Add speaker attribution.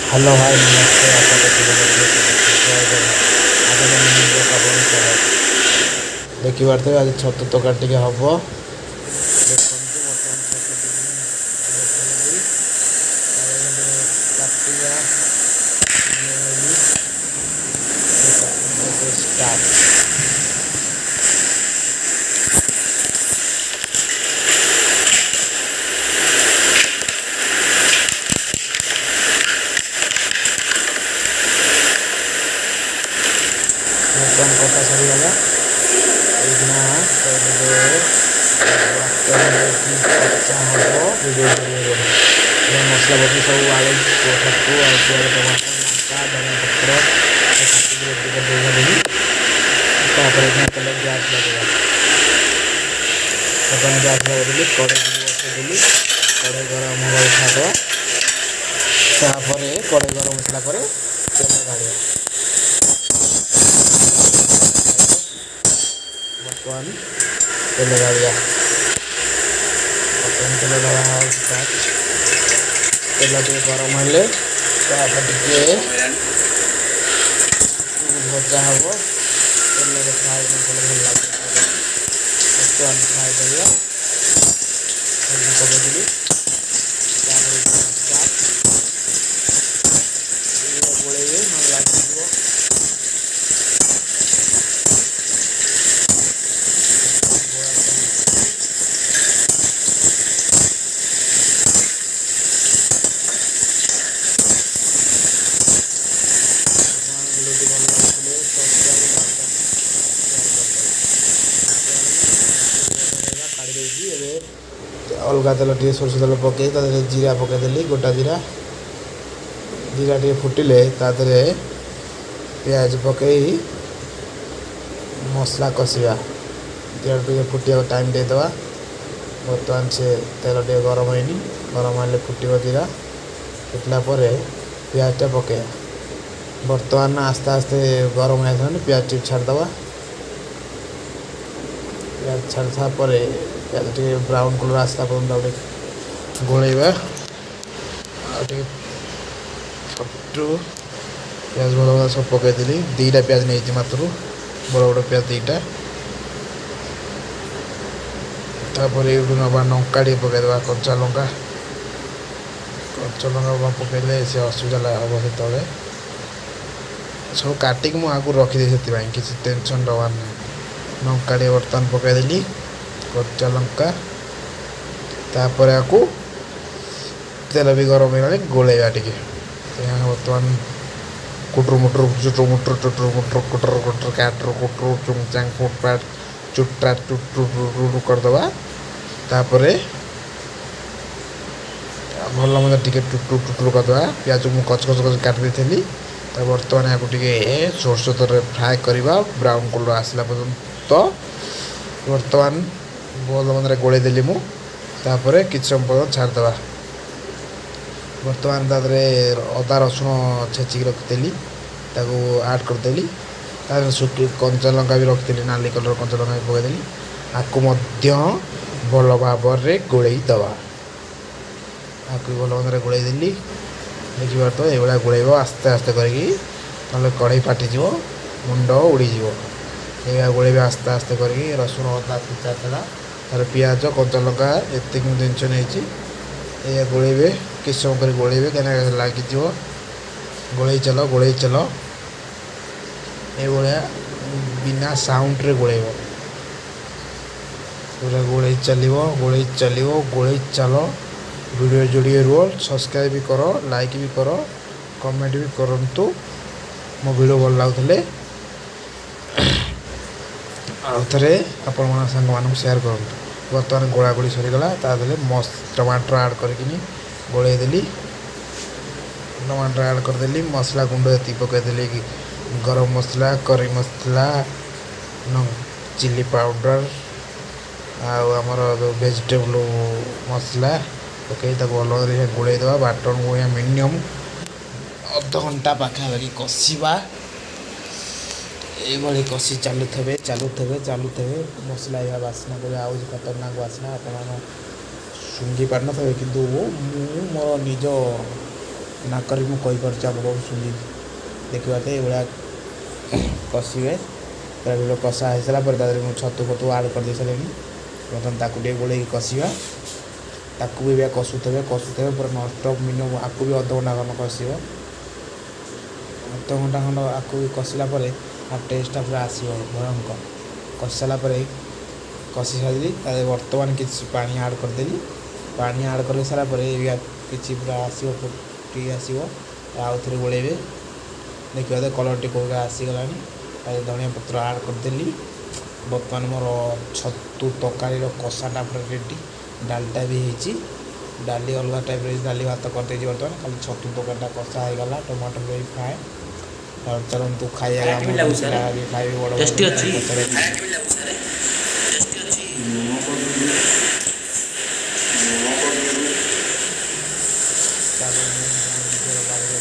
Speaker 1: Hello hi ନମସ୍ତେ। ଆଶା କରୁଛି ଭଲ ଥିବେ ସମସ୍ତେ। ଜୟ ଜଗନ୍ନାଥ। ଆଜି ଗୋଟେ ମିନି ବ୍ଲଗ୍ ଆପଣଙ୍କୁ ସ୍ୱାଗତ। ଦେଖିପାରୁଥିବେ, ଆଜି ଛତୁ ତରକାରୀ ଟିକେ ହେବ। ଦେଖନ୍ତୁ, ବର୍ତ୍ତମାନ ଛତୁଟିକୁ ମୁଁ ବସେଇଦେଲି। ତାପରେ ଗୋଟେ କାଟିବା ନେଲି। ଷ୍ଟାର୍ଟ। ବର୍ତ୍ତମାନ କଟା ସରିଗଲା। ଏଇଖିଣା ଏବେ ଦେଇକି କଷା ହେବ। ଭିଡ଼ିଓ ଯୋଡ଼ିଏ ରୁହ। ମସଲା ପତ୍ର ସବୁ ଆଳୁ, ଛତୁ ଆଉ ପିଆଜ, ଟମାଟୋ, ଲଙ୍କା, ଧନିଆ ପତ୍ର ସବୁ କାଟିକି ରେଡ଼ି କରିଦେଇ ସାରିଲି। ତାପରେ ଏଇଖିଣା ତେଲ ଗ୍ୟାସ୍ ଲଗେଇବା। ବର୍ତ୍ତମାନ ଗ୍ୟାସ୍ ଲଗେଇଦେଲି, କଢ଼େଇ ବସେଇଦେଲି। କଢ଼େଇ ଗରମ ହେବାକୁ ଛାଡ଼ିଦେବା। ତାପରେ କଢ଼େଇ ଗରମ ହେଇସାରିଲା ପରେ ତେଲ ଢାଳିବା। ବର୍ତ୍ତମାନ ତେଲ ଢାଳିବା। ବର୍ତ୍ତମାନ ତେଲ ଢଳା ଷ୍ଟାର୍ଟ। ତେଲ ଟିକେ ଗରମ ହେଲେ ତାପରେ ଟିକେ ଭଜା ହେବ। ତେଲରେ ଫ୍ରାଏ ନ କଲେ ଭଲ ଲାଗିବ। ବର୍ତ୍ତମାନ ଫ୍ରାଏ କରିବା। ହଳଦୀ ପକାଇଦେଲି। ତାପରେ ଷ୍ଟାର୍ଟ। ଗୋଳେଇବେ, ନହେଲେ ଲାଗିଯିବ। ଗୋଳା ଚାଲିଛି। ଆପଣ ଭିଡ଼ିଓଟି ଭଲ ଲାଗୁଥିଲେ ସବସ୍କ୍ରାଇବ୍, ଲାଇକ୍, ସେୟାର କରିଦେବେ। ବର୍ତ୍ତମାନ କାଢ଼ି ଦେଇଛି। ଏବେ ଅଲଗା ତେଲ ଟିକେ, ସୋରିଷ ତେଲ ପକାଇ ତା ଦେହରେ ଜିରା ପକାଇଦେଲି, ଗୋଟା ଜିରା। ଜିରା ଟିକେ ଫୁଟିଲେ ତା ଦେହରେ ପିଆଜ ପକାଇ ମସଲା କଷିବା। ଜିରା ଟିକେ ଫୁଟିବାକୁ ଟାଇମ୍ ଦେଇଦେବା। ବର୍ତ୍ତମାନ ସେ ତେଲ ଟିକେ ଗରମ ହେଇନି। ଗରମ ହେଲେ ଫୁଟିବ ଜିରା। ଫୁଟିଲା ପରେ ପିଆଜଟା ପକାଇବା। ବର୍ତ୍ତମାନ ଆସ୍ତେ ଆସ୍ତେ ଗରମ ହେଇସାରିଲାଣି, ପିଆଜ ଟିକେ ଛାଡ଼ିଦେବା। ପିଆଜ ଛାଡ଼ି ସାରିଲା ପରେ ପିଆଜ ଟିକେ ବ୍ରାଉନ୍ କଲର୍ ଆସିଲା ପର୍ଯ୍ୟନ୍ତ ତାକୁ ଟିକେ ଗୋଳେଇବା। ଆଉ ଟିକେ ଫଟୁ ପିଆଜ ଭଲ ଭଲ ସବୁ ପକାଇଦେଲି। 2ଟା ପିଆଜ ନେଇଛି ମାତ୍ର, ବଡ଼ ବଡ଼ ପିଆଜ 2ଟା। ତାପରେ ଏଇଠୁ ନେବା, ଲଙ୍କା ଟିକେ ପକାଇଦେବା, କଞ୍ଚା ଲଙ୍କା। କଞ୍ଚା ଲଙ୍କା ପକାଇଲେ ସେ ଅସୁବିଧା ହେବ। ସେତେବେଳେ ସବୁ କାଟିକି ମୁଁ ଆଗରୁ ରଖିଦେଇ, ସେଥିପାଇଁ କିଛି ଟେନସନ୍ ଦେବାର ନାହିଁ। ଲଙ୍କା ଟିକେ ବର୍ତ୍ତମାନ ପକାଇଦେଲି, କଞ୍ଚା ଲଙ୍କା। ତାପରେ ଆକୁ ତେଲ ବି ଗରମ ହେଇଗଲାଣି, ଗୋଳେଇବା ଟିକେ। ବର୍ତ୍ତମାନ କୁଟୁରୁ ମୁଟୁରୁ ଚୁଟୁରୁ ମୁଟୁରୁ ଚୁଟୁରୁ ମୁଟୁରୁ କୁଟୁରୁ କୁଟୁରୁ କାଟୁରୁ କୁଟୁରୁ ଚୁଙ୍ଗ ଚାଙ୍ଗ ଫୁଟପାଟ ଚୁଟ୍ରା ଟୁଟୁ କରିଦେବା। ତାପରେ ଭଲ ମନ୍ଦ ଟିକେ ଟୁଟୁ ଟୁଟୁରୁ କରିଦେବା। ପିଆଜକୁ ମୁଁ କଚ କଚ କଚ କାଟି ଦେଇଥିଲି। ତ ବର୍ତ୍ତମାନ ଏହାକୁ ଟିକେ ସୋରିଷ ତେଲରେ ଫ୍ରାଏ କରିବା ବ୍ରାଉନ୍ କଲର୍ ଆସିଲା ପର୍ଯ୍ୟନ୍ତ। ବର୍ତ୍ତମାନ ଭଲ ମନ୍ଦରେ ଗୋଳେଇ ଦେଲି ମୁଁ। ତାପରେ କିଛି ସମୟ ପର୍ଯ୍ୟନ୍ତ ଛାଡ଼ିଦେବା। ବର୍ତ୍ତମାନ ତା ଦେହରେ ଅଦା ରସୁଣ ଛେଚିକି ରଖିଥିଲି, ତାକୁ ଆଡ଼୍ କରିଦେଲି। ତାପରେ ଶୁଖି କଞ୍ଚା ଲଙ୍କା ବି ରଖିଥିଲି, ନାଲି କଲର୍ କଞ୍ଚା ଲଙ୍କା ବି ପକାଇଦେଲି। ଆକୁ ମଧ୍ୟ ଭଲ ଭାବରେ ଗୋଳେଇ ଦେବା। ଆକୁ ବି ଭଲ ଭାବରେ ଗୋଳେଇ ଦେଲି। ଦେଖିପାରୁଥିବ, ଏଇଭଳିଆ ଗୋଳେଇବ ଆସ୍ତେ ଆସ୍ତେ କରିକି, ନହେଲେ କଢ଼େଇ ଫାଟିଯିବ, ମୁଣ୍ଡ ଉଡ଼ିଯିବ। ଏଇଭଳିଆ ଗୋଳେଇବେ ଆସ୍ତେ ଆସ୍ତେ କରିକି। ରସୁଣ ଅଦା ଛେଚା ଥିଲା, ତାପରେ ପିଆଜ, କଞ୍ଚା ଲଙ୍କା, ଏତିକି ମୁଁ ଜିନିଷ ନେଇଛି। ଏଇଆ ଗୋଳେଇବେ, କିଛି ସମୟ କରି ଗୋଳେଇବେ, କାହିଁକିନା ଲାଗିଯିବ। ଗୋଳେଇ ଚାଲ, ଗୋଳେଇ ଚାଲ। ଏଇଭଳିଆ ବିନା ସାଉଣ୍ଡରେ ଗୋଳେଇବ। ପୁରା ଗୋଳେଇ ଚାଲିବ, ଗୋଳେଇ ଚାଲିବ, ଗୋଳେଇ ଚାଲ। ଭିଡ଼ିଓ ଯୋଡ଼ିଏ ରୁହ, ସବସ୍କ୍ରାଇବ୍ ବି କର, ଲାଇକ୍ ବି କର, କମେଣ୍ଟ ବି କରନ୍ତୁ ମୋ ଭିଡ଼ିଓ ଭଲ ଲାଗୁଥିଲେ। ଆଉ ଥରେ ଆପଣମାନଙ୍କ ସାଙ୍ଗମାନଙ୍କୁ ସେୟାର କରନ୍ତୁ। ବର୍ତ୍ତମାନ ଗୋଳା ଗୋଳି ସରିଗଲା। ତା ଦେହରେ ଟମାଟର ଆଡ଼୍ କରିକିନି ଗୋଳେଇ ଦେଲି। ଟମାଟର ଆଡ଼୍ କରିଦେଲି। ମସଲା ଗୁଣ୍ଡ ଏତିକି ପକାଇଦେଲି, ଗରମ ମସଲା, କରି ମସଲା, ଚିଲି ପାଉଡ଼ର ଆଉ ଆମର ଯେଉଁ ଭେଜିଟେବୁଲ୍ ମସଲା ପକାଇ ତାକୁ ଭଲ ଭାବରେ ଗୋଳେଇ ଦେବା। ବାଟଣକୁ ମିନିମମ୍ ଅଧଘଣ୍ଟା ପାଖାପାଖି କଷିବା। ଏଇଭଳି କଷି ଚାଲୁଥିବେ, ଚାଲୁଥିବେ, ଚାଲୁଥିବେ। ମସଲା ଏଇଭଳିଆ ବାସ୍ନା କରିବ, ଆହୁରି ଖତରନାକ ବାସ୍ନା। ଆପଣମାନେ ଶୁଙ୍ଘି ପାରିନଥିବେ, କିନ୍ତୁ ମୁଁ ମୋର ନିଜ ନାକରେ ମୁଁ କହିପାରୁଛି ଆପଣଙ୍କୁ ଶୁଙ୍ଘିକି। ଦେଖିପାରୁଥିବେ, ଏଇଭଳିଆ କଷିବେ। ତାପରେ କଷା ହେଇସାରିଲା ପରେ ତା ଦେହରେ ମୁଁ ଛତୁ ଫତୁ ଆଡ଼୍ କରିଦେଇ ସାରିଲିଣି। ବର୍ତ୍ତମାନ ତାକୁ ଟିକେ ଗୋଳେଇକି କଷିବା। ତାକୁ ବି ଏବେ କଷୁଥିବେ, କଷୁଥିବେ ପୁରା ନନଷ୍ଟପ୍। ମିନିମମ୍ ଆକୁ ବି ଅଧଘଣ୍ଟା ଖଣ୍ଡ କଷିବ। ଅଧଘଣ୍ଟା ଖଣ୍ଡ ଆକୁ ବି କଷିଲା ପରେ ଆ ଟେଷ୍ଟଟା ପୁରା ଆସିବ ଭୟଙ୍କର। କଷି ସାରିଲା ପରେ, କଷି ସାରିଲି, ତା ବର୍ତ୍ତମାନ କିଛି ପାଣି ଆଡ଼୍ କରିଦେଲି। ପାଣି ଆଡ଼୍ କରି ସାରିଲା ପରେ କିଛି ପୁରା ଆସିବ, ଫୁଟି ଆସିବ। ଆଉ ଥରେ ଗୋଳେଇବେ। ଦେଖିବା ତ କଲର୍ ଟିକେ କୋଉ ଆସିଗଲାଣି। ତା ଧନିଆ ପତ୍ର ଆଡ଼୍ କରିଦେଲି। ବର୍ତ୍ତମାନ ମୋର ଛତୁ ତରକାରୀର କଷାଟା ପୁରା ରେଡ଼ି। ଡାଲିଟା ବି ହେଇଛି। ଡାଲି ଅଲଗା ଟାଇପ୍ର ହେଇଛି। ଡାଲି ଭାତ କରିଦେଇଛି। ବର୍ତ୍ତମାନ ଖାଲି ଛତୁ ତରକାରୀଟା କଷା ହେଇଗଲା, ଟମାଟୋ ଦେଇ ଫ୍ରାଏ। ଆଉ ଚାଲନ୍ତୁ ଖାଇବା।
Speaker 2: କେମିତି ଲାଗୁଛି ସାର୍?
Speaker 1: ପିଲା ବି ଖାଇବେ, ବଡ଼
Speaker 2: ଟେଷ୍ଟି ଅଛି?
Speaker 1: ପଚାରେ।
Speaker 3: ଲୁଣ କରିଦେବି, ଲୁଣ କରିଦେବି।
Speaker 1: ତାପରେ ମୁଁ ମୋ ନିଜର ବାଡ଼ିରେ